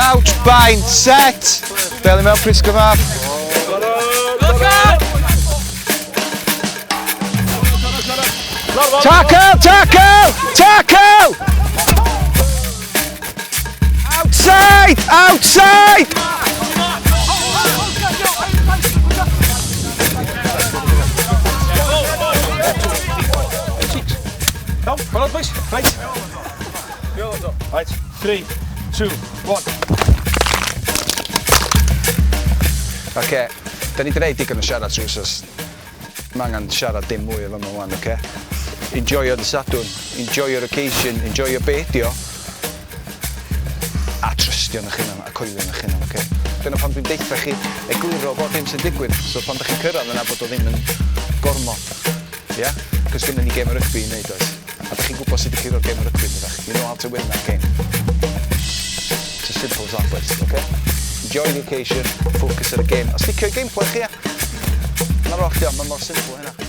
Crouch, bind, set! Bel i mewn, Prince Gyfaf. Tackle, tackle, tackle! Outside, outside! No, well boys. Right. Right, 3, 2, 1. Oce, da ni 'di neud digon o siarad trwy wsos. Ma' angan siarad dim mwy o fama wan, oce? Enjoyo dy Sadwrn, enjoyo'r occasion, enjoyo be ydi o. A trystio yn 'ych hunan a coelio yn 'ych hunan, oce? Dyna pam dwi'n deutha chi egluro bob dim sy'n digwydd, so pan 'dach chi'n cyrraedd yna bod o ddim yn gormod. Ia? Cos gynnon ni gêm o rygbi i neud, oes? A 'dach chi'n gwybod sut i curo'r gêm o rygbi, yndydach? You know how to win that game. It's as simple as that, boys, oce? Enjoy the occasion, focus ar y gêm, a sticio i game plan chi, ia? Na'r oll, ia, mae mor simple hynna.